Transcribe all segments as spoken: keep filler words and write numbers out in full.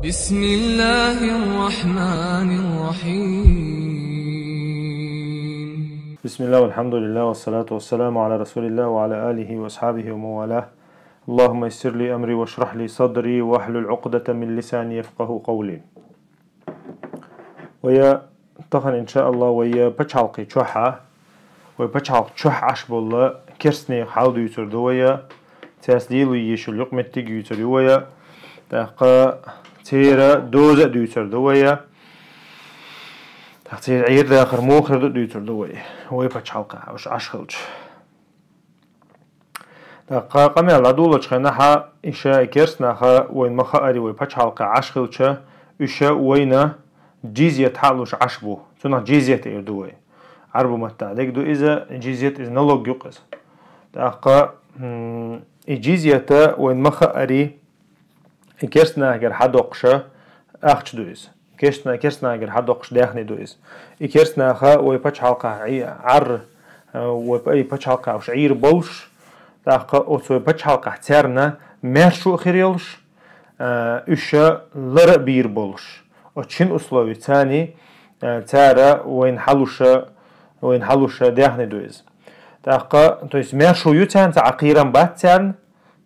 بسم الله الرحمن الرحيم. بسم الله والحمد لله والصلاة والسلام على رسول الله وعلى آله وأصحابه ومن والاه. اللهم يسر لي أمري واشرح لي صدري واحلل عقدة من لساني يفقه قولي. Вай тахан, иншааллахӀ, вай пачхьалкхе чухьа, вай пачхьалкхе чухь Ӏаш бола керстаний хьал дувцар ду вай, царца лелаш йола юкъаметтиг ювцар ю вай, тӀаккха церан доза а дувцар ду вай, тӀаккха церан Ӏер-дахар муха хир ду дувцар ду вай, вай пачхьалкхе уж Ӏаш хилча. ТӀаккха къамаьл дӀадолалуча хенахьа, иштта керста нах вайна ма хаарий, вай пачхьалкхе Ӏаш хилча, уж вайна джизьят хьалуш Ӏаш бу. Цунах джизьят эр ду вай. Ӏарбий маттахь дег ду иза, джизьят иза налог ю-кх иза. ТӀаккха, м, и джизьят вайна ма хаарий, и керста нахагара хьадоаккхаш ахча ду иза. Керста, керста нахагара хьадоаккхаш даьхни ду иза. И керста нах вай пачхьалкхе Ӏи-, Ӏар, э, вай па-, и пачхьалкхе уж Ӏийр болаш, тӀаккха оцу вай пачхьалкхе царна маьршо а хир йолаш, э, уж лар а бийр болаш. Оцу шин условица царна, э, цар вайна хьалуш, вайна хьалуш даьхни ду иза. ТӀаккха, то есть, маьршо ю царна, цхьа кхерам бац царна,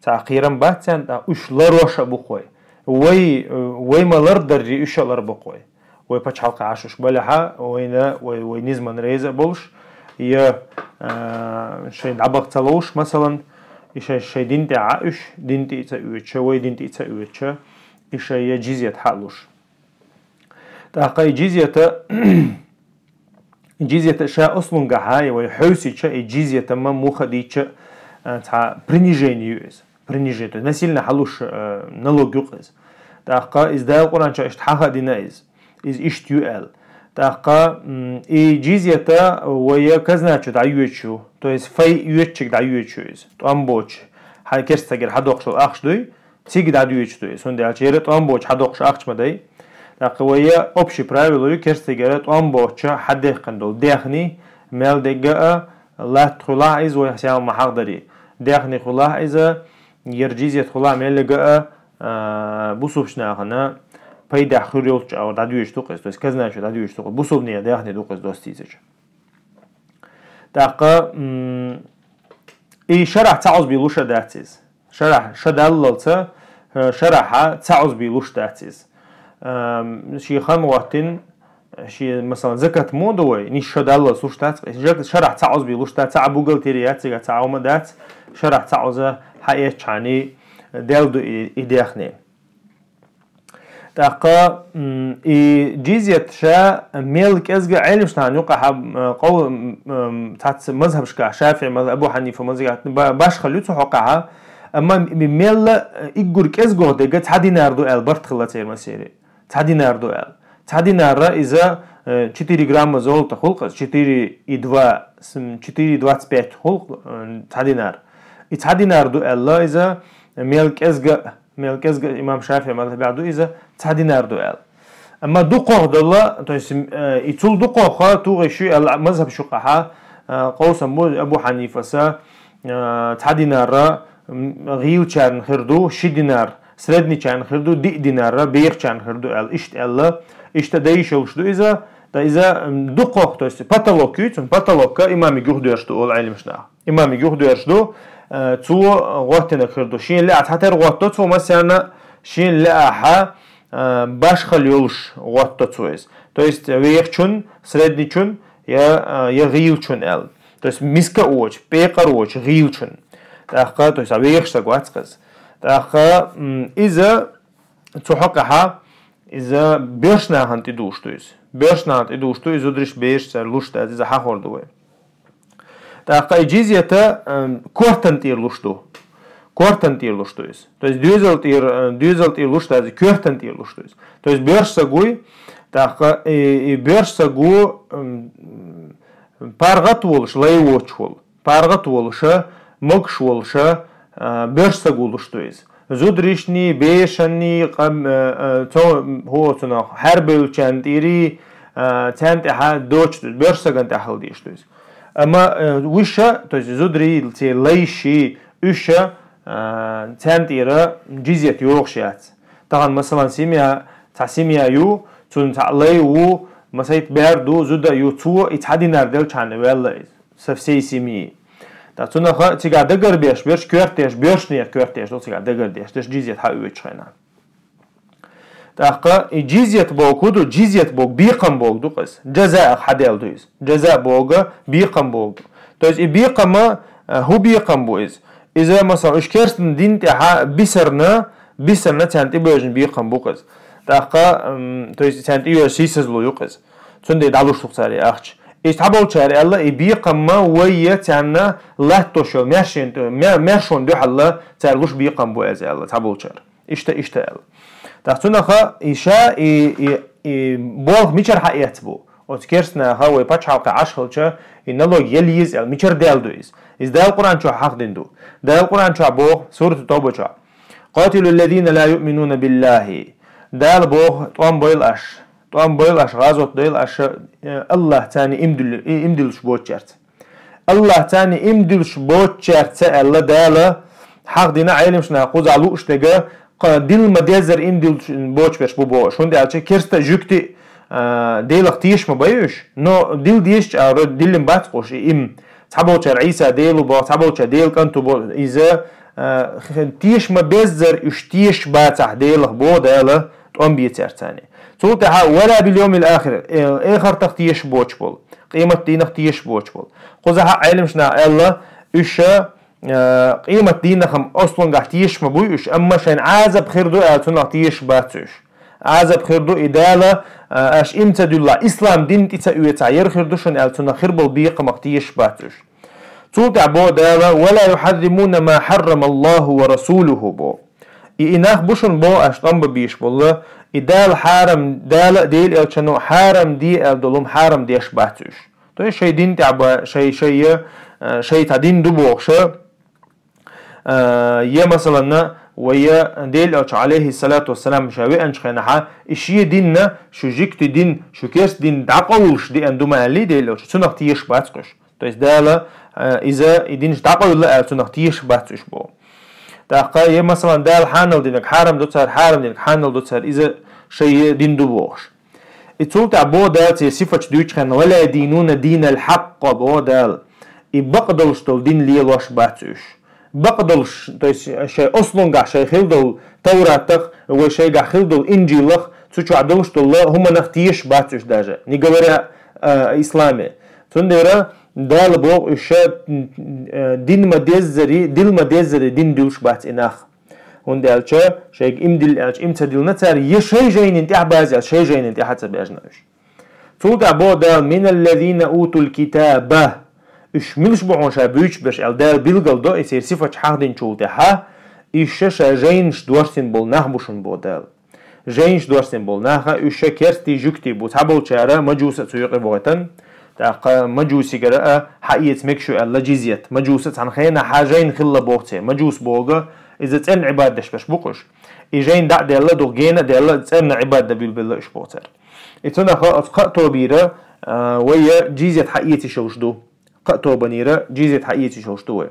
цхьа кхерам бац царна, тӀаккха уж ларош а бу-кх вай. Вай, вай ма лардарий, уж а ларбу-кх вай. Вай пачхьалкхе Ӏаш уж балехьа, вайна, вай, вай низамна реза а болаш, е, а, шоай дӀабаха ца ловш, масалан, и шоай, шоай дина тӀа Ӏа уж, дина тӀа ца оьцуш, вай дина тӀа ца оьцуш, и шоай джизьят хьалуш. ТӀаккха и джизьят, джизьят ша аслунгахьа, и вай хьовсийча, и джизьят ма муха дийча, а, цхьа принижение ю иза. Принижение, то есть насильно хьалуш, а, налог ю-кх иза. ТӀаккха иза Дала Къуръан чу иштта хьахадина иза. Иза иштта ю аьлла. ТӀаккха, м, и джизьят вай казначу дӀайоьцуш ю, то есть фей йоьцучунга дӀайоьцуш ю иза. ТӀом боацаш, хьа керста цӀагара хьадоаккхаш дола ахча дуй, цига дӀадоьцуш ду иза, цундела ер тӀом боацаш хьадоаккхаш ахча ма дай. ТӀаккха вай общий правило ю, керста цӀагара тӀом боацаш хьадаьккхина дола даьхни, мел дерг а, латта хилахь иза, вай сел ма хьахадарий. Даьхни хилахь иза, ер джизьят хилахь мел дерг а, а, бусалба нахана пайдехь хир йолча агӀор дӀадоьцуш ду-кх иза, то есть казначу дӀадоьцуш ду-кх иза, бусалба наьха даьхни ду-кх иза доссийзача. ТӀаккха, м, и шарӀа цхьа Ӏузби луш а дац иза. ШарӀа, ша даллалца, э, шарӀа цхьа Ӏузби луш дац иза. Ам, ший хан гӀоттина, ший, масалан, закат мо ду вай, нийса ша даллалца луш дац, жа-, шарӀа цхьа Ӏузби луш дац, цхьа бухгалтери яц, цига цхьа Ӏума дац, шарӀа цхьа Ӏуза хьаэцча хьани, даьлла ду и, и даьхни. ТӀаккха, м, и джизьят ша мел кӀезига Ӏелимаш нахана юкъахьа, м, къов-, м, м, цхьацца мазхабашка, ШафиӀи мазхаб, Абу Хьанифа мазхаб, ба-, башхал ю цу хьокъехьа, амма м-, мел, э, уггар кӀезигагӀа дерг цхьа динар ду аьлла барт хилла церан массеран. Цхьа динар ду аьлла. Цхьа динар иза, э, четыре грамма золота хул-кх иза, четыре и два, м, четыре двадцать пять хул, э, цхьа динар. И цхьа динар ду аьлла иза мел кӀезига Мел кӀезига имам ШафиӀи мазхабехь ду иза, цхьа динар ду аьлла. Амма дукхагӀа дола, то есть, э, и цул дукхагӀа тугӀуш ю аьлла мазхабаш юкъахьа, э, къовсам бу Абу Хьанифаса, э, цхьа динар, м, гӀийлачарна хир ду, ши динар средничарна хир ду, диъ динар бехачарна хир ду аьлла, иштта аьлла, иштта дайш йолуш ду иза, да иза, м, дукхагӀа, то есть потолок ю цун, потолокка имамиг юхадоьрзуш ду олу Ӏелимаш наха. Имамиг юхадоьрзуш ду, э, цо гӀоттинарг хир ду. Шена лаахь цхьатера гӀотто цо массарна, шена лаахь, э, башхал йолуш гӀотто цо иза. То есть вехачун, средничун, я, э, я гӀийлачун аьлла. То есть миска а воцуш, пекъар а воцуш, гӀийлачун. ТӀаккха, то есть а вехаш стаг вац-кх иза. ТӀаккха, м, иза цу хьокъехьа, иза боьрша нахана тӀедугӀуш ду иза. Боьрша нахана тӀедугӀуш ду иза, зударий, бераш цара луш дац, иза хьахор ду вай. ТӀаккха и джизьята, м, коьртан тӀера луш ду. Коьртан тӀера луш ду иза. То есть доьзал тӀера, э, доьзал тӀера луш дац, коьртан тӀера луш ду иза. То есть боьрша стаг вуй, тӀаккха и, и боьрша стаг ву, м, паргӀат волуш, лай воцуш волу. ПаргӀат волуша, могуш волуша, а, боьрша стаг ву луш ду иза. Зударийшний, бешанний, къам-, а, а, цо-, хӀо цунах хьарбевллачарна тӀерий, а, царна тӀехьа доцуш ду, боьрша стагана тӀехь хила дезаш ду иза. Амма, а, вуьша, то есть зударий, церан лайший, уьша, а, царна тӀера джизьят йогӀуш яц. Тахан, масалан, семья, цхьа семья ю, цун цхьа лай ву, масайт бер ду, зуда ю, цо и цхьа динар делчхьана ваьлла иза, со всей семьи. ТӀаккха цунах цигахь дагар беш берш коьртеш, боьршнех коьртеш ду цигахь дагар деш, деш джизьят хьаоьцучу хенахь. ТӀаккха и джизьят боху ду, джизьят боху бекхам боху ду къас. Джаза ах хьаделла ду иза. Джаза боху, бекхам боху. То есть и бекхама, э, хӀу бекхам бу иза. Иза, масалан, уьш керстан дин тӀехьа бисарна, бисарна царна тӀебоьжна бекхам бу къас. ТӀаккха, м, то есть царна тӀейоьжна сийсазло ю къас. Цундела дӀалуш ду цара и ахча. Иза цхьаболчара аьлла, и бекхамма вай я царна латтош йолу маьршин, мя-, маьршонна дуьхьал цара луш бекхам бу иза аьлла, цхьаболчара. Иштта, иштта аьлла. ТӀаккха цунаха и ша, и, и, и болх мичара хьаэц бу? Оцу керстнаха вай пачхьалкхе Ӏаш хилча, и налог яла еза аьлла, мичара даьлла ду иза? Иза Дала Къуръан чохь хьахдина ду. Дала Къуръан чохь боху, Сурат Тоба чохь: «قاتلوا الذين لا يؤمنون بالله». Дала боху, тӀом бойла аш. ТӀом бойла аш, гӀазот дойла аш, э, Аллахьца имдил-, и-, имдиллуш боцучаьрца. Аллахьца имдиллуш боцучаьрца аьлла Дала, хьахдина Ӏеламнаха кхузахь лууш дерг, кху дилла ма-деззара имдиллуш боцуш берш бу бохуш. ХӀунда аьлча керста а, жуьгти а, а, Делах теша ма бай уьш, но дилла дезачу агӀор диллина бац уьш и им. Цхьаболчара Ӏийса Дела ву боху, цхьаболчара Делан КӀант ву боху, иза, а, х-, теша ма-беззара уьш тешаш бацахь Делах боху Дала, тӀом бе цаьрца. Цул тӀаьхьа: «ولا باليوم الآخر», э, эхартах тешаш боцуш болу, къематдийнах тешаш боцуш болу. Кхузахь а Ӏеламнаха аьлла, уьш, э, къематдийнахам ослунгахь тешаш ма буй уьш, амма шайна Ӏазап хир ду аьлла, цунах тешаш бац уьш. Ӏазап хир ду и Дала, э, аш им ца дуьллахь, ислам дин тӀе ца оьцахь, яра хир ду шуна аьлла, цунах хир болу бекхамах тешаш бац уьш. Цул тӀаьхьа боху Дала: «ولا يحرمون ما حرم الله ورسوله», боху. И, и нах бу шуна боху аш тӀом бан бийш болла, и Дала хьарам, Дала а Делан элчано хьарам де аьлла долу хӀума хьарам деш бац уьш. То есть шайн дин тӀехь ба, шайн, шайн, э, шайн цхьа дин ду бохуша, э, я, масаланна, вай я Делан элча, алейхиссалату вассалам, ша веанчу хенахьа, и шен динна, шу жуьгти дин, шу керста дин дӀакъовлуш деана ду ма аьллий Делан элча, цунах тешаш бац уьш. То есть Дала, э, иза и динаш дӀакъевлла аьлла, цунах тешаш бац уьш боху. ТӀаккха, я, масалан, Дала хьанал динарг хьарам ду цара, хьарам динарг хьанал ду цара, иза шайн дин ду бохуш. И цул тӀаьхьа боху Дала церан сифаташ дуьйцучу хенахь: «ولا يدينون دين الحق», боху Дала. И бакъдолуш долу дин лелош бац уьш. Бакъдолуш, то есть шайн ослунгахь шайн хила долу Товратах, вай шайгахь хила долу Инжилах, цу чохь долуш долу хӀуманах тешаш бац уьш даже, не говоря, э, исламе. Цундела Дала боху уьш ша, м, э, дин ма-деззари, дилла ма-деззари дин дуьллуш бац и нах. ХӀунда аьлча, шайга им дилла аьлча, им ца диллина цара, я шайн жайнин тӀехь база аьлча, шайн жайнин тӀехь а ца баьжна уьш. Цул тӀаьхьа боху Дала: «من الذين أوتوا الكتاب». Уьш милаш бу хьуна ша буьйцуш берш аьлла, Дала билгал до, и церан сифаташ хьахдинчул тӀаьхьа, уьш ша, ша жайнаш дорсина болу нах бу шуна боху Дала. Жайнаш дорсина болу наха, уьш ша керстий жуьгтий бу, цхьаболчара мажуса а цу юкъе бохуьйтан, тӀаккха мажусигара а хьаэца мегаш ю аьлла джизьят. Мажуса цхьана хенахь хьан жайна хилла боху церан. Мажус боху, иза цӀерна Ӏибадат деш берш бу-кх уьш. И жайна дӀа а даьлла, дукха гена а даьлла, цӀерна Ӏибадат дан билбелла уьш боху цара. И цунах оцу кхаа тобийра, а, вай я джизьят хьаэца йиш йолуш ду. Кхаа тобанийра джизьят хьаэца йиш йолуш ду вай.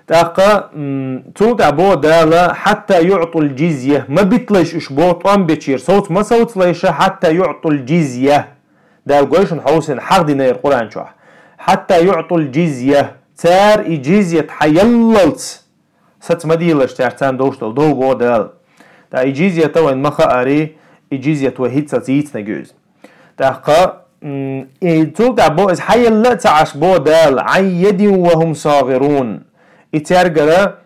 ТӀаккха, м, цул тӀаьхьа боху Дала: «حتى يعطوا الجزية», ма биталаш уьш боху тӀом бечера, совца ма совцалаша, «حتى يعطوا الجزية». Дала гой шуна хьовсина хьахдинера Къуръан чохь. «حتى يعطوا الجزية», цара и джизьят хьаяллалц, саца ма делаш цаьрца царна долуш долу дов боху Дала. ТӀаккха и джизьят вайн ма хаари, и джизьят вай хӀинццалц йийцинарг ю иза. ТӀаккха, м, и цул тӀаьхьа бо иза хьаелла а ца Ӏаш бо Дала: «عن يد وهم صاغرون». И цаьргара,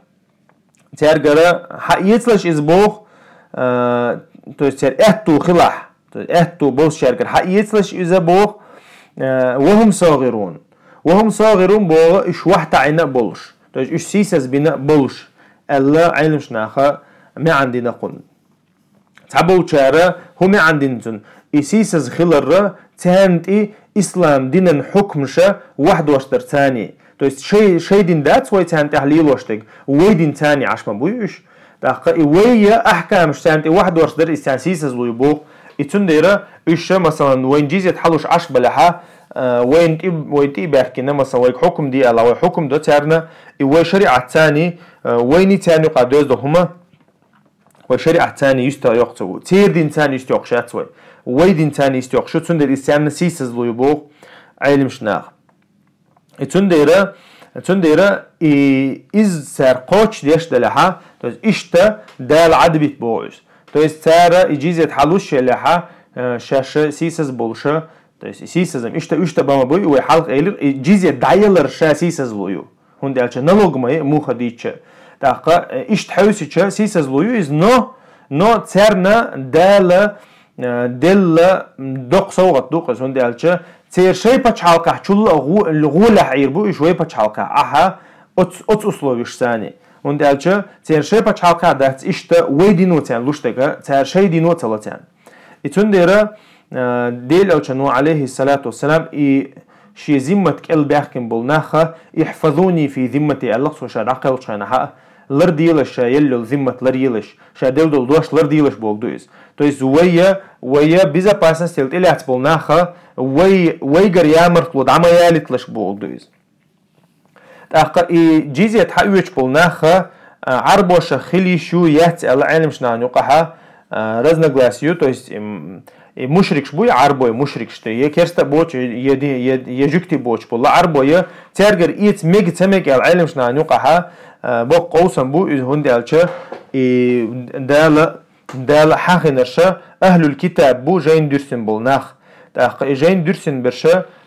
цаьргара хьаэцалаш иза боху, а, то есть церан аьтту хилахь, то есть аьтту болчаьргара хьаэцалаш иза боху, а, «وهم صاغرون». «وهم صاغرون» боху, уьш вахьтаӀина а болуш, то есть уьш сийсаз бина а болуш, аьлла Ӏеламнаха маьӀна дина кхунна. Цхьаболчара хӀу маьӀна дина цунна, и сийсаз хиларра, царна тӀе ислам динан хьукмаша вахдош дар царний. То есть шай, шай дин дац вай царна тӀехь лелош дерг, вай дин царний Ӏаш ма буй уьш. ТӀаккха и вай я ахькамаш царна тӀе вахдош дар, иза царна сийсаз луй боху. И цундела уьш ша, масалан, вайн джизьят хьалуш Ӏаш балехьа, а, вайн тӀе, вай тӀе а баьхкина, масалан, вайга хьукм де аьлла, вай хьукм до царна, и вай шариӀат царний, а, вайний царна юкъа доьзна хӀума, Вай шариӀат царна йист йоккхуш ца ву. Церан дин царна йист йоккхуш яц вай. Вай дин царна йист йоккхуш ю, цундела иза царна сийсазло ю боху Ӏеламнаха. И цундела, цундела и иза цара кхочушдеш делахь, то есть иштта Дала Ӏадбит боху иза. То есть цара и джизьят хьалуш елахь, э, шаьш сийсаз болуш, то есть и сийсазам иштта, иштта бан ма буй, вай хьалха элира, и джизьят дӀаялар ша сийсазло ю. ХӀунда аьлча налог ма ю, муха дийцча. ТӀаккха, э, иштта хьаьвсича сийсазло ю иза, но, но царна Дала, э, делла доккха совгӀат ду-кх иза, хӀунда аьлча церан шайн пачхьалкхехь чул а гӀу-, гӀолехь Ӏийр бу уьш вай пачхьалкхехь, ахьа, оц-, оцу условеш санна. ХӀунда аьлча церан шайн пачхьалкхехь дац иштта вай дино царна луш дерг, цара шайн дино а ца ло царна. И цундела, э, Делан Элчано, Ӏалайхиссалату вассалам, и шен зиммат кӀел баьхкина болу нах, «ихьфазуни фи зиммати», аьлла-кх цо ша дӀакхелхачу хенахь, ларделаш ша елла йолу зиммат, ларъелаш, ша делла долу дош ларделаш бохург ду иза. То есть вай, вай безопасностел тӀелаьцна болу нах, вай, вайгара ямартло дӀа ма ялийталаш бохург ду иза. ТӀаккха и джизьят хьаоьцуш болу нах, а, Ӏарбошах хила йиш ю, яц аьлла Ӏеламнахана юкъахь, а, разногласие ю, то есть, м, и мушрикаш буй, Ӏарбой мушрикаш, я керста а боцуш, я ди-, я, я жуьгти боцуш болу Ӏарбой, цаьргара эца мега ца мега аьлла Ӏеламнахана юкъахь, а, боккха къовсам бу иза, хӀунда аьлча и Дала Дала хьахийнарш ахьлул китаб бу, жайна дуьрсина болу нах. ТӀаккха и жайна дуьрсина берш,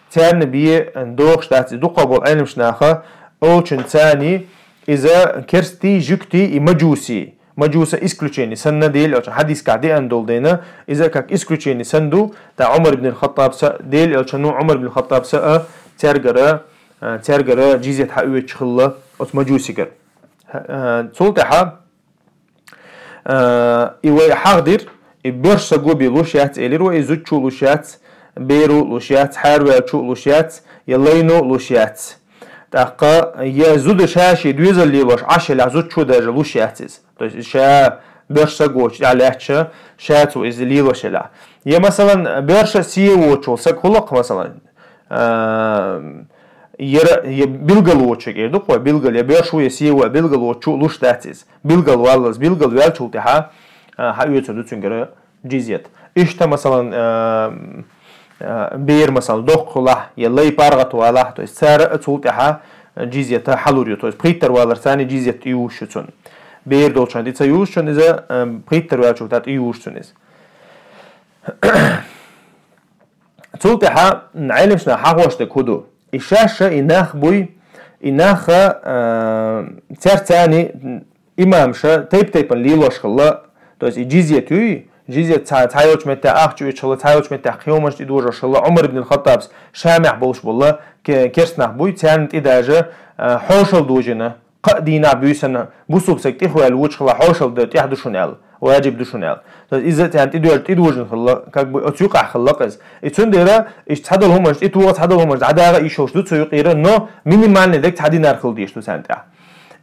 царна бен догӀуш дац и дукхах болу Ӏеламнаха, олучун царна иза керстий, жуьгтий и мажусий. Мажуса исключение санна, Делан Элчан хьадисехь деана долу дела, иза как исключение санна ду, тӀаккха Ӏумар ибн Хаттабс а, Делан Элчано Ӏумар ибн Хаттабс а цаьргара, а, цаьргара джизьят хьаоьцуш хилла оцу мажусигара. А, цул тӀаьхьа Э, и вай хьахдира, и боьрша саго бен луш яц, элира вай, и зудчо луш яц, беро луш яц, хьарваьллачо луш яц, я лайно луш яц. ТӀаккха я зуда ша шен доьзал лелош Ӏаш елахь, зудчо даже луш яц иза. То есть ша боьрша сагочу тӀехь лаьтташ, ша цо иза лелош елахь. Я, масалан, боьрша сие воцуш волу саг хуьлу-кх, масалан, а, яра, я билгал воцург эр ду-кх вай, билгал, я боьрша ву, я сие ву, билгал воцучу луш дац иза. Билгал валлалц, билгал ваьллачул тӀаьхьа, а, хьаоьцур ду цуьнгара джизьят. Иштта, масалан, а, а, бер, масалан, доккха хилахь, я лай паргӀат валахь, то есть цара а цул тӀаьхьа джизьят хьалур ю, то есть пхийттара валарца царна джизьят тӀеюзуш ю цунна. Бер долчохь тӀе ца юзуш цунна иза, а, пхийттара ваьллачул тӀаьхьа тӀеюзуш цунна иза. Цул тӀаьхьа Ӏеламнаха хьахош дерг хӀун ду? И шаьш и нах буй, и нах, а, цаьрца царна имамаша тайп-тайпана лелош хилла, то есть и джизьят юй, джизьят цхьа, цхьайолчу меттехь ахча оьцуш хилла, цхьайолчу меттехь кхин хӀуманаш тӀедожош хилла, Ӏумар ибн Хаттабс Шамехь болуш болу ке-, керста нах буй, царна тӀе даже, а, хьошалла дожийна. Кхаа дийнахь буьйсанна бусалба саг тӀехваьлла вочу хала хьошалла дан тӀехь ду шуна аьлла, ваджиб ду шуна аьлла. То есть иза царна тӀедоьжна, тӀедожийна хилла, как бы оцу юкъахь хилла-кх иза. И цундела иштта цхьадолу хӀуманаш тӀетоха, цхьадолу хӀуманаш дӀадагӀа йиш йолуш ду цу юкъера, но минимальный дерг цхьа динар хила дезаш ду царна тӀехь.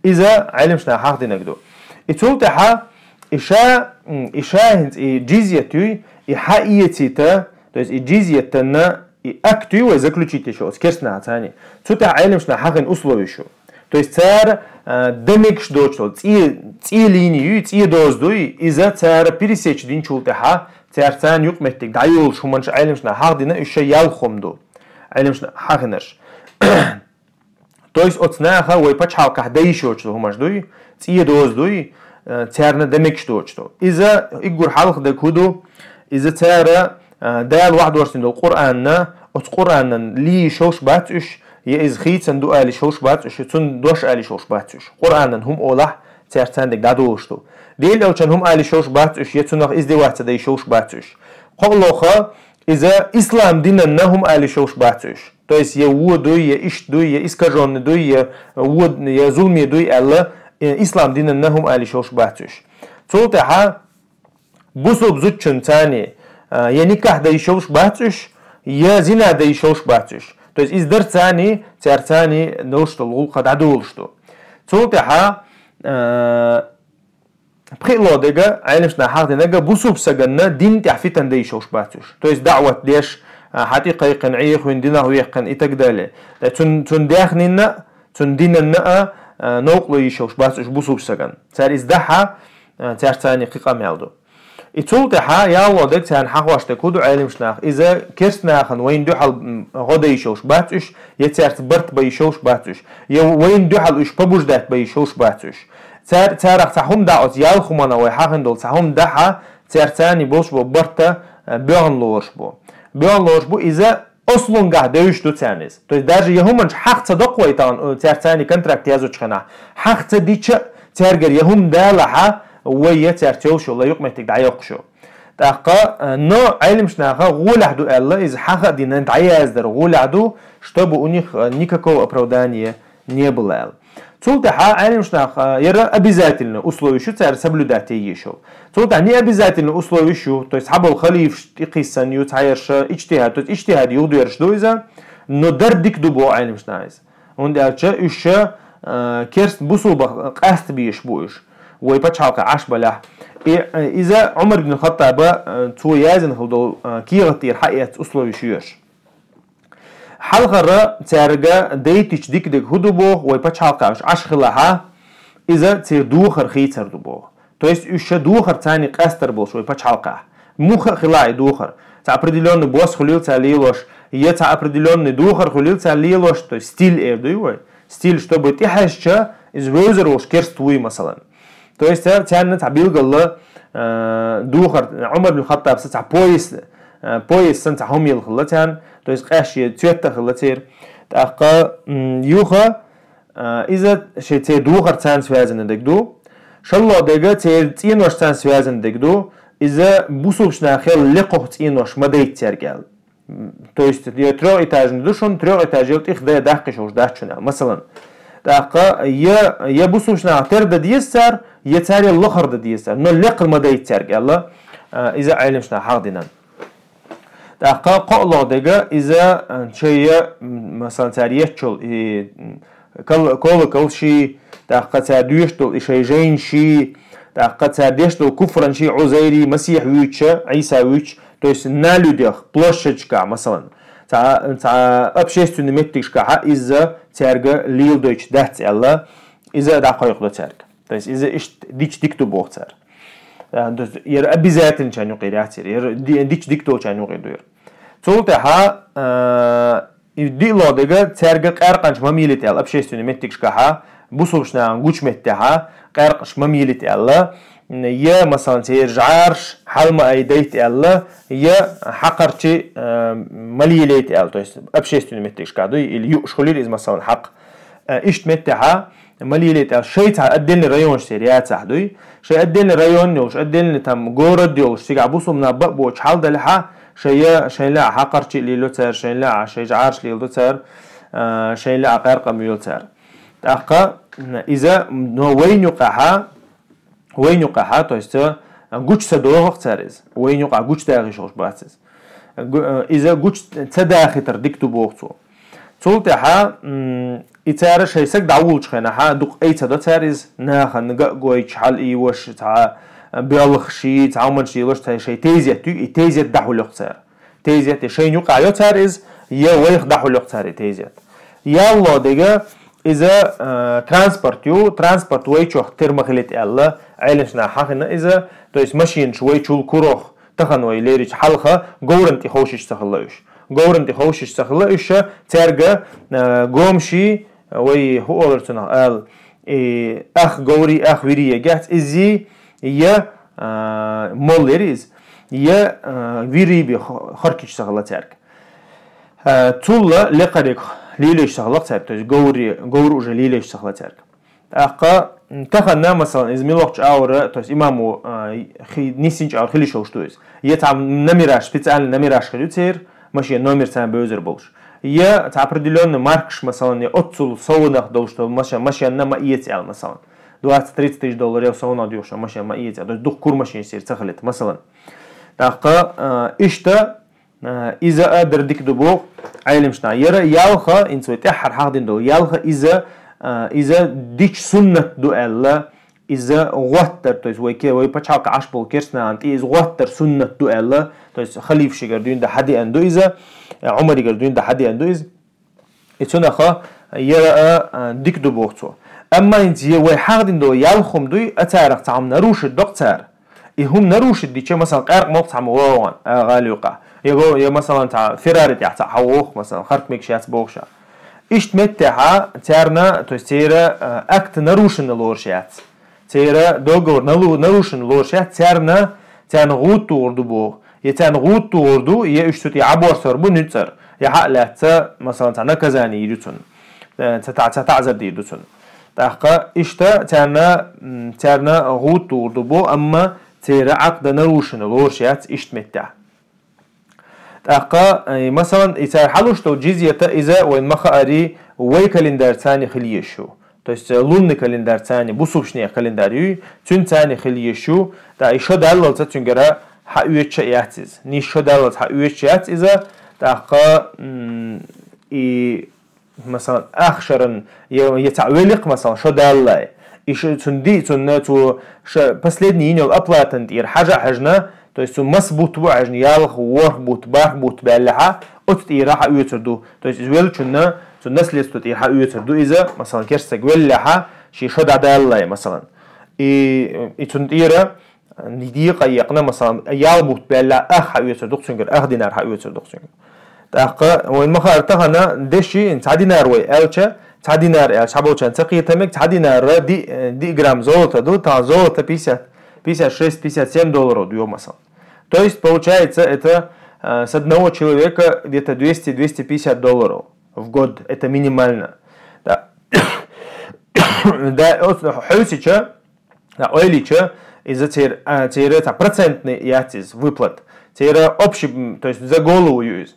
Иза Ӏеламнаха хьахдинарг ду. И цул тӀаьхьа и ша, м, и ша хӀинца и джизьят юй, и хьаэцийта, то есть и джизьятанна и акт ю вай заключить йиш йолу оцу керста нахаца цхьаьна. Цу тӀехь Ӏеламнаха хьахийна условеш ю. То есть цара, а, дан мегаш доцуш долу цӀе, цӀе линий юй, цӀе доза дуй, иза цара пересечь динчул тӀаьхьа, цаьрца цхьаьна юкъаметтиг дӀайолуш хӀуманаш Ӏеламнаха хьахдина, уьш шайн ялх хӀума ду. Ӏеламнаха хьахийнарш. То есть оцу наха вай пачхьалкхехь дан йиш йоцуш долу хӀуманаш дуй, цӀе доза дуй, э, царна дан мегаш доцуш долу. Иза уггар хьалха дерг хӀун ду? Иза цара, э, Дала вахьдорсийна долу Къуръанна, оцу Къуръанан лиййиш йолуш бац уьш, я иза хийцина ду ала йиш йолуш бац уьш, я цунна дош ала йиш йолуш бац уьш. Къуръанан хӀума олахь, цаьрца цхьаьна дерг дӀадолуш ду. Делан Элчанан хӀума ала йиш йолуш бац уьш, я цунах издеваться дан йиш йолуш бац уьш. КхоалгӀа, иза ислам динанна хӀума ала йиш йолуш бац уьш. То есть я вон дуй, я иштта дуй, я искажённый дуй, я вон, я зуламе дуй аьлла, э, ислам динанна хӀума ала йиш йолуш бац уьш. Цул тӀаьхьа бусалба зудчунна цхьаьна, а, я никахь дан йиш йолуш бац уьш, я зина дан йиш йолуш бац уьш. То есть иза дар цхьаьна, цаьрца цхьаьна долуш долу гӀуллакх дӀадолуш ду. Цул тӀаьхьа, а, ПхоалгӀа дерг, Ӏеламнаха хьахдинарг, бусалба саганна дин тӀехь фитна дан йиш йолуш бац уьш. То есть даӀват деш, а, хьа тӀе кхайкхина, Ӏехийна, динах ваьккхина и так далее. Ткъа цун, цун даьхнинна, цун динанна а, а, новкъарло йиш йолуш бац уьш бусалба саганна. Цара иза дахь а, Э, цаьрца цхьана кхы къамаьл ду. И цул тӀаьхьа ялло дег царна хьахош дег хӀу ду Ӏеламнаха: иза керстанахана вайна дуьхьал, м, гӀо дайш йолуш бац уьш, я цаьрца барт байш йолуш бац уьш, я вайна дуьхьал уьш побуждать байш йолуш бац уьш. Цар-, царах цхьа хӀума дахь оцу ялх хӀуманах вай хьахийна долу цхьа хӀума дахь, цаьрца цхьана болуш бу барт, э, боьгӀна лоруш бу. БоьгӀна лоруш бу иза, ослунгахь девзаш ду царна иза. То есть даже я хӀуманаш хьаха ца доккху вай тахана, э, цаьрца цхьана контракт яздечу хенахь, хьаха ца дича, цаьргара я хӀума далахь, вай я цаьрца йолуш йолу юкъаметтиг дӀайоккхуш ю. ТӀаккха, э, но Ӏеламнаха гӀолехь ду аьлла, иза хьаха а дина дӀаяздар гӀолехь ду, чтобы у них, э, никакого оправдания не было аьлла. Цул тӀаьхьа Ӏеламнаха, э, яра обязательно условиш ю цара соблюдать ян езаш йолу. Цул тӀаьхьа не обязательно условиш ю, то есть цхьаболу халифаш тӀекхиссина ю, цхьаерш иджтихӀад, то есть иджтихӀад юхадоьрзуш ду иза, но дар дика ду боху Ӏеламнаха иза. ХӀунда аьлча уьш, э, керст бусулба къаста безаш бу уьш, вай пачхьалкхе Ӏаш балахь. И, э, иза Ӏумар ибн Хаттаба, э, цо яздина хилла долу, э, кехат тӀера хьаэцна условиш ю уьш. Хьалхара цаьрга дайтича дика дерг хӀу ду боху, вай пачхьалкхе уьш Ӏаш хилахь, иза церан духар хийцар ду боху. То есть уьш ша духар царна къастар болуш вай пачхьалкхехь. Муха а хилахь и духар. Цхьа определённый бос хуьлийла цара лелош, я цхьа определённый духар хуьлийла цара лелош, то есть стиль эр дуй вай. Стиль, чтобы тӀехьаьжча, иза вевзар волуш керст вуй, масалан. То есть, э, царна цхьа билггала, э, духар, Ӏумар бин Хаттабса цхьа пояс, э, пояс санна цхьа хӀума елла хилла царна, то есть къаьстта цвет а хилла церан. ТӀаккха, м, юха, э, иза шайн церан духар царна связанный дерг ду. ШоллагӀа дерг церан цӀенош царна связанный дерг ду. Иза бусулбачу нахал лекхух цӀенош ма дайта цаьрга аьлла. То есть, я трёхэтажный ду шуна, трёхэтажел тӀех дай даккхиш уьш дац шуна, масалан. ТӀаккха я, я бусулбачу наха тера дан деза цара, я цара лохар дан деза цара, но лекха ма дайта цаьрга аьлла, а, иза Ӏеламнаха хьахдина. ТӀаккха кхоалгӀа дерг иза, а, шайн, м, масалан, цара етташ йолу и, м, кол-, колоколш, тӀаккха цара доьшуш долу и шайн жайнаш, тӀаккха цара деш долу куфранаш, Ӏузайр, Масех вуьйцуш, Ӏийса вуьйцуш, то есть на людях, площадьшкахь, масалан, цхьа, цхьа общественный меттигашкахь иза цаьрга леладойтуш дац аьлла, иза дӀакхойкху до цаьрга. То есть иза иштта дича дика ду боху цара. А, то есть яра обязательно чан юкъера яц яра, яра ди-, дича дика долчарна юкъера ду яра. Цул тӀаьхьа, а, И диълагӀа дерг цаьрга къаьркъанаш ма мийлийта аьлла, общественный меттигашкахь, бусулбачу нахана гучу меттехь, къаьркъанаш ма мийлийта аьлла, я, масалан, церан жӀараш хьала ма айдайта аьлла, я хьакхарчий, э, ма лелайта аьлла, то есть общественный меттигашкахь дуй, или юуш хуьлийла иза, масалан, хьакха. Э, иштта меттехь ма лелайта аьлла, шайн цхьа отдельный районаш церан яцахь дуй, шайн отдельный район йолуш, отдельный там город йолуш, цигахь бусулба нах баа боцуш хьал делахь, шайн я, шайн лаьа хьакхарчий лелайо цара, шайн лаьа шайн жӀараш леладо цара, а, шайн лаьа къаьркъа ма йойла цара. ТӀаккха, м, иза, но вайна юкъахь, вайна юкъахь, то есть, а, гучу ца доху-кх цара иза. Вайна юкъахь гучу дахийта хууш бац иза. Гу-, а, иза гучу ца дахийтар дика ду боху цо. Цул тӀаьхьа, м, и цара шайн саг дӀавуллучу хенахь, дукха айса до цара иза, нахана ган а гойтуш, хьала ийвош, цхьа боьлхуш, цхьа хӀуманаш лелош, цхьа шайн тезет ю, и тезет дӀахьулйо-кх цара. Тезет, я шайна юкъахь йо цара иза, я вайх дӀахьулйо-кх цара и тезет. ЯллогӀа дерг иза, э, транспорт ю, транспорт вайчох тера ма хилийта аьлла, Ӏеламнаха хьахийна иза, то есть машинаш вайчул куралх, тахана вай лерича хьалха говрана тӀе ховшийча ца хилла уьш. Говрана тӀе ховшийча ца хилла уьш, цаьрга, э, гомаший, вай хӀу олура цунах ала, и ах говрий, ах вирий егехь, изий, я, э, молла яра иза, я, э, вирий бен хо-, хоркийча ца хилла цаьрга. Э, цул лекхариг лелайча ца хилла-кх цаьрга, то есть говри-, говр уже лелайча ца хилла цаьрга. ТӀаккха, м, тахана, масалан, иза муьлххачу агӀора, то есть имамо, а, хи-, нисйинчу агӀор хила йиш йолуш ду иза. Я цхьа номераш, специальный номераш хир ю церан, машен номер царна бевзар болуш. Я цхьа определённый маркаш, масалан, я оццул совнах долуш долу маша-, машенна ма эца аьлла, масалан. Двадцать-тридцать тысяч долларов совнах доьхуш машен ма эца аьлла. То есть дукха кура машенаш церан ца хилийта, масалан. ТӀаккха, а, иштта, Э, иза а дар дика ду боху Ӏеламнаха. Яра ялх, хӀинца вай тӀаьххьара хьахдина долу ялх, иза, э, иза дича суннат ду аьлла, иза гӀоттар, то есть вай ке-, вай пачхьалкхе Ӏаш болу керстанашна тӀе иза гӀоттар суннат ду аьлла, то есть халифашигара дуьйна дан хьадеана ду иза, э, Ӏумаригара дуьйна дан хьадеана ду иза. И цунах яра а, а, дика ду боху цо. Амма хӀинца е вай хьахдина долу ялх хӀума дуй, а царах цхьа хӀума нарушить доккху цара. И хӀума нарушить дича, масалан, къаьркъа мохк цхьа хӀума вогӀан, а, гӀала юкъа. Я го, я, масалан, цхьа Феррари тӀехь цхьа хьа воху, масалан, харк мегаш яц бохуш а. Иштта меттехьа царна, то есть церан, а, акт нарушена лоруш яц. Церан договор налу-, нарушена лоруш яц, царна, царна гӀуда тухур ду боху. Я царна гӀуда тухур ду, я уьш цу тӀе Ӏаборсор бу нуьцкъара, я хьа а лаьцна, масалан, цхьа наказание йийр ю цунна. Э, цхьа та-, цхьа таӀзар дийр ду цунна. ТӀаккха иштта царна, м, царна гӀуда тухур ду боху, амма церан акт нарушена лоруш яц иштта меттехь. ТӀаккха, э, масалан, и цара хьалуш долу джизьята иза вайн ма хаарий, вай календарь царна хила езаш ю. То есть, э, лунный календарь царна, бусулбанех календарь ю, цуьнан царна хила езаш ю. ТӀаккха и шо даллалца цуьнгара хьаоьцуш а яц иза. Нийса шо даллалца хьаоьцуш яц иза. ТӀаккха, м, и, масалан, ах шаран, я, я цхьа великх, масалан, шо даллалц. И ш-, цунна ди-, цунна цу ш-, последний йина йолу оплатан тӀера хьажа а хьаьжна, то есть цу маса бутт бу а хьаьжна, ялх, ворхӀ бутт, бархӀ бутт баьллехьа, оцу тӀера хьаоьцур ду. То есть иза веллачунна, цу наследство тӀера хьаоьцур ду иза, масалан, керстаг веллехьа, шен шо дӀадаллалц, масалан. И, и цунна тӀера декъа екъна, масалан, ялх бутт баьллехь, ах хьаоьцур ду-кх цуьнгара, ах динар хьаоьцур ду-кх цуьнгара. ТӀаккха вайн ма хаара тахана деши, цхьа динар вай аьлча, цхьа динар аьлча, цхьаболчарна ца кхета мега, цхьа динар ди-, диъ грамм золото ду, тахана золото пятьдесят, пятьдесят шесть, пятьдесят семь долларов ду, масалан. То есть, получается, это, э, с одного человека где-то двести, двести пятьдесят долларов в год. Это минимально. Да. Да, оц-, хьуьйсича, да, ойлича, иза цер-, а, церан цхьа процентный яц иза выплат. Церан общий, м, то есть за голову ю иза.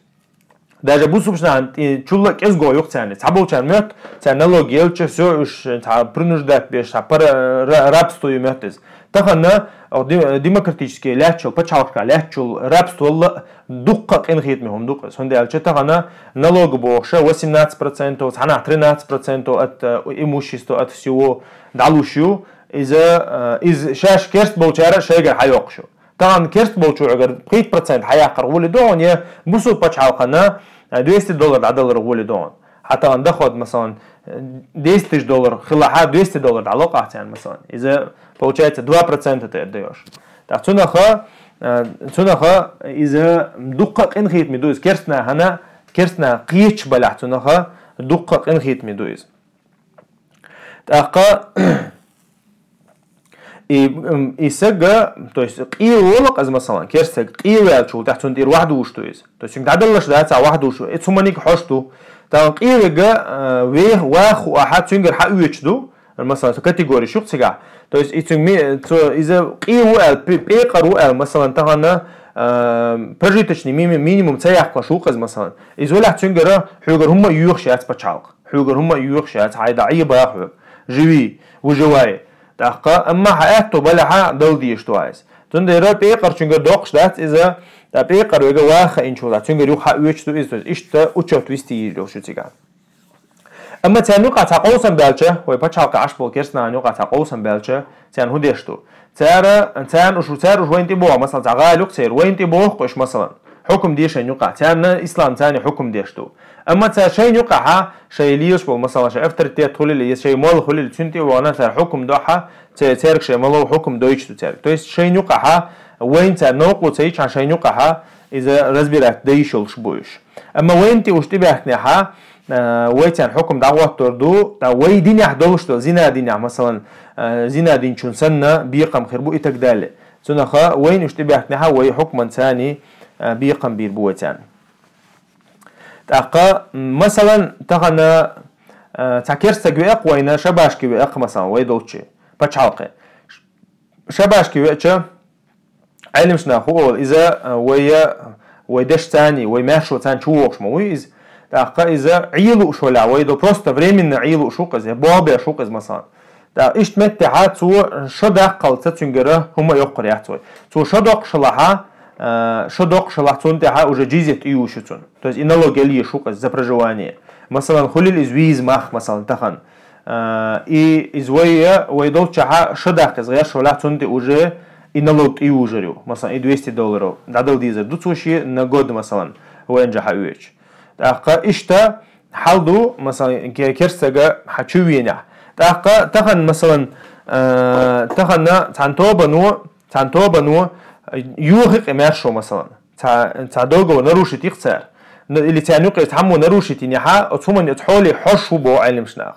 Даже бусулбанашна, э, чулла кӀезго юкъ царна. Цхьаболчарна моьтту, царна налог елча, всё, уьш, э, цхьа принуждать беш, цхьа пара-, ра-, рабство ю моьтту иза. Тахана, э, де-, демократически лаьттачул, пачхьалкхашкахь лаьттачул рабстволла дуккха а къинхетаме хӀума ду-кх иза. ХӀунда аьлча тахана налог бохуша восемнадцать процентов, цхьанахь тринадцать процентов от, э, имущества, от всего дӀалуш ю. Иза, э, иза шаьш керст болчара шайгара хьайоккхуш ю. Тахана керст болчуьнгара пхийтта процент хьаяккхар гӀоли догӀун, я бусулба пачхьалкхана, э, двести доллар дӀадалар гӀоли догӀун. Хьан тахана доход, масалан, э, десять тысяч доллар хилахьа, двести доллар дӀалокъахь царна, масалан. Иза, получается, два процента тӀе дайош. ТӀаккха цунаха, э, цунаха иза дуккха а къинхетаме ду иза. Керст нахана, керст наха кхеташ балахь цунаха дуккха а къинхетаме ду иза. ТӀаккха и, м, и сага, то есть, къе волу-кх иза, масалан, керстаг къе ваьллачул тӀаьхьа цунна тӀера вахьа душ ду иза. То есть, цуьнга дӀадаллаш дац а вахьа душ, и цу маник хьош ду. Тахана къе вега, э, вех-, ваха хууш ахьа, цуьнгара хьаоьцуш ду, масалан, со категориш ю-кх цигахь. То есть, и цуьнга ми-, цо, иза къе ву аьлла, пе-, пекъар ву аьлла, масалан, тахана, э, прожиточный ми-, минимум ца яккхалаш ву-кх иза, масалан. Иза валахь цуьнгара, хьоьгара хӀумма а йоьхуш яц пачхьалкх. Хьоьгара хӀумма а йоьхуш яц, хьайда Ӏе баха хьоьга. Живи, выживай. ТӀаккха, амма хьан аьтто балахьа, дала дезаш ду айс. Цундела пекъарчуьнгара доккхуш дац иза, ткъа пекъар вега ваха хиъначул тӀаьхьа, цуьнгара юха хьаоьцуш ду иза, то есть иштта учёт вести йийр йолуш ю цигахь. Амма царна юкъахь цхьа къовсам баьлча, вай пачхьалкхе Ӏаш болу керстанашна юкъахь цхьа къовсам баьлча, царна хӀун деш ду? Цара, царна уьш, цара уьш вайна тӀе боху, масала, цхьа гӀала ю-кх церан, вайна тӀе боху-кх уьш, масала. Хьукам де шайна юкъахь. Царна ислам царна хьукам деш ду. Амма цара шайна юкъахьа, шайн лелаш болу, масала, шайн авторитет хуьлийла, я шайн молла хуьлийла, цуьнан тӀе а вахана, цара хьукам дохьа, церга шайн молла хьукам дойтуш ду цаьрга. То есть шайна юкъахьа, вайна цара новкъа ца йичхьана, шайна юкъахьа иза разбирать дан йиш йолуш бу уьш. Амма вайна тӀе уьш тӀебаьхкинехьа, а, вай царна хьукам дӀахӀоттор ду, ткъа вай динехь долуш долу зина динехь, масалан, а, зина динчун санна бекхам хир бу и так далее. Цунаха вайна уьш тӀебаьхкинехьа, вай хьукман царна, а, бекхам бийр бу вай царна. ТӀаккха, м, масалан, тахана, а, цхьа керстаг веа-кх вайна, шабашка веа-кх, масалан, вай долчу пачхьалкхе. Шабашка веача, Ӏеламнаха хӀу олу, иза, а, вай, а, вай дешца царна, вай маьршоца царна чу вогӀуш ма вуй иза. ТӀаккха иза Ӏе лууш валахь, вай до просто временно Ӏе лууш ву-кх иза, болх беш ву-кх иза, масалан. ТӀаккха иштта меттехьа цо шо даккхалца цуьнгара хӀумма а йоккхур яц вай. Цо шо доккхуш лахьа, а, шо доккхуш лахь, цунна тӀехьа уже джизьят тӀеюьйш ю цунна. То есть и налог ял еш ву-кх иза за проживание. Масалан, хуьлийла иза виза мах, масалан, тахана. А, и иза вай, вай долччахьа шо даккха иза гӀеш валахь, цунна тӀе уже и налог тӀеюьйжур ю. Масалан, и двести долларов дӀадала дезар ду цо шен на год, масалан, вайна жа хьаоьцуш. ТӀаккха иштта хьал ду, масалан, ке-, керстага хьан чу венехь. ТӀаккха тахан, масалан, э, тахан цхьан тобано, цхьан тобано юхи къе маьршо, масалан, цхьа, цхьа договор нарушить йи-кх цар. Ну, или царна юкъе цхьаммо нарушить йинехьа, оцу хӀуманна оцу хьоле хьожуш ву боху Ӏеламнаха.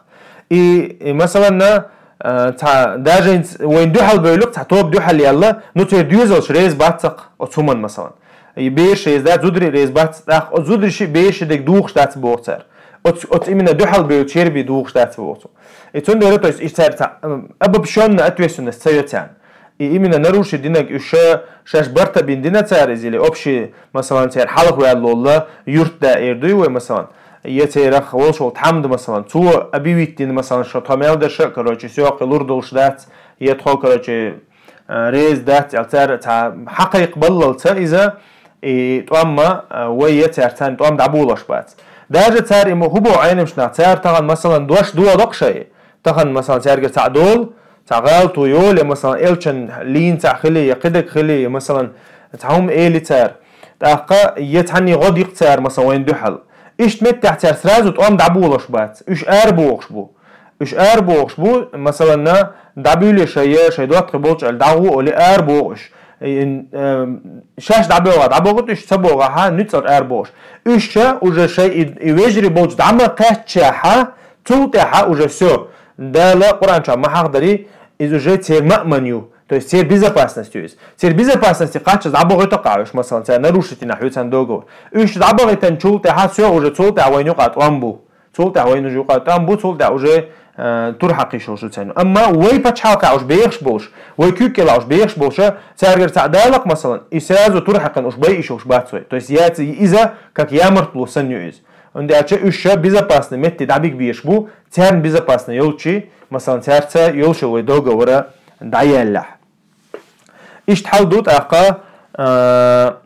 И, и, масалан, э, цхьа, даже хӀинца вайна дуьхьал бевлла-кх, цхьа тоба дуьхьал яьлла, ну, церан доьзалш реза бац-кх оцу хӀуманна, масалан. И бераш реза дац, зударий реза бац, тӀаккха оцу зударий шиъ, бераш шиъ дерг духуш дац боху цара. Оцу, оцу именно дуьхьал бевллачу шерби духуш дац боху цо. И цундела, то есть, и цара цхьа, м, обобщённая ответственность ца йо царна. И именно нарушить динарг уьш ша-, шаьш барт а бина дина цара иза, или общий, масалан, церан хьалха ваьлла волу юрт да эр дуй вай, масалан, я церах волуш волу тхьамда, масалан, цо объявить дина, масалан, шо тхо мел дерш а, короче, сёкхи лур долуш дац, я тхо, короче, а, реза дац аьлла, цара цхьа хьакхайкхабаллалца иза, и тӀом а, а, вай я цаьрца тӀом дӀаболош бац. Даже цара и ма хӀун боху Ӏеламнаха, цара тахана, масалан, дош дохадо-кх шай. Тахана, масалан, цаьргара цхьаъ долу, цхьа гӀалат йолу, я, масалан, элчан лийна цхьаъ хили, я кхидерг хили, я, масалан, цхьа хӀума эли цара. ТӀаккха я цхьанний гӀо ди-кх цара, масалан, вайна дуьхьал. Иштта меттехь цара сразу тӀом дӀаболош бац. Уьш арабохуш бу. Уьш арабохуш бу, масалан, дӀабуьйле шай, я шай доттагӀий болчу аьлла, дӀагӀо олий, арабоху уьш. И, ин, эм, шаьш дӀабоьгӀа, дӀабоху уьш, ца богӀахьа, нуьцкъала арабохуш. Уьш ша уже шай и, и вежарий болчу дӀа ма кхаьччехьа, цул тӀаьхьа уже всё. Дала Къуръан чохь ма хьахдарий, иза уже церан маъман ю. То есть церан безопасность ю иза. Церан безопасности кхаччалц дӀабохуьйту-кх уьш, масалан, цара нарушить йина хьуьйцан договор. Уьш дӀабахийтанчул тӀаьхьа всё, уже цул тӀаьхьа вайна юкъа тӀом бу. Цул тӀаьхьа вайна уже юкъа тӀом бу, цул тӀаьхьа уже, э, тур хьакхийш йолуш ю царна. Амма вай пачхьалкхехь уж бехаш болуш, вай куьйга кӀелахь уж бехаш болуш, цаьргара цхьаъ далакх, масалан, и сразу тур хьаькхина уж байъийш йолуш бац вай. То есть яц иза, как ямартло санна ю иза. ХӀунда аьлча уьш ша безопасный метте дӀабига безаш бу, царна безопасный йолчий, масалан, цаьрца йолуш йолу вай договора дӀаяллехь. Иштта хьал ду тӀаккха, а,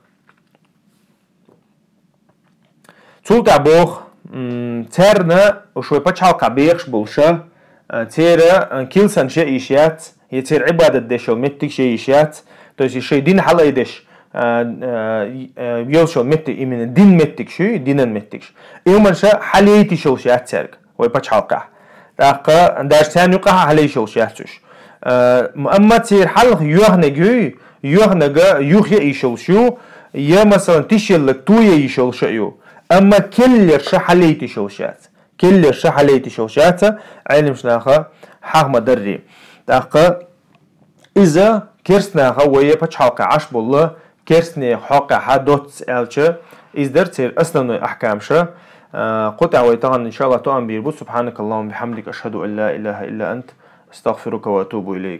цул тӀаьхьа боху, м, царна уьш вай пачхьалкхехь бехаш болуша, а, церан, а, килсанаш яйиш яц, я церан Ӏибадат деш йолу меттигаш яйиш яц, то есть и шайн дин хьалайдеш, а, а, а, йолуш йолу меттиг, именно дин меттигаш ю, динан меттигаш. И хӀуманаш хьалайта йиш йолуш яц цаьрга вай пачхьалкхехь. ТӀаккха даже царна юкъахь а хьалайта йиш йолуш яц уьш. Э, м-, амма церан хьалха йоьхнарг юй, йоьхнарг юха яйиш йолуш ю, я, масалан, тишъелларг тояйиш йолуш а ю. Амма келлерш хьалайта йиш йолуш яц. Келлерш хьалайта йиш йолуш яц, Ӏеламнаха хьаха ма-дарра. ТӀаккха иза керстанаха вай пачхьалкхехь Ӏаш болла, керстанех хьокъехь доццу аьлча, иза дара церан основной ахькамаш. А, кху тӀехь вай тахана, иншааллахӀ, тоам бийр бу. سبحانك اللهم وبحمدك، أشهد أن لا إله إلا أنت، أستغفرك وأتوب إليك.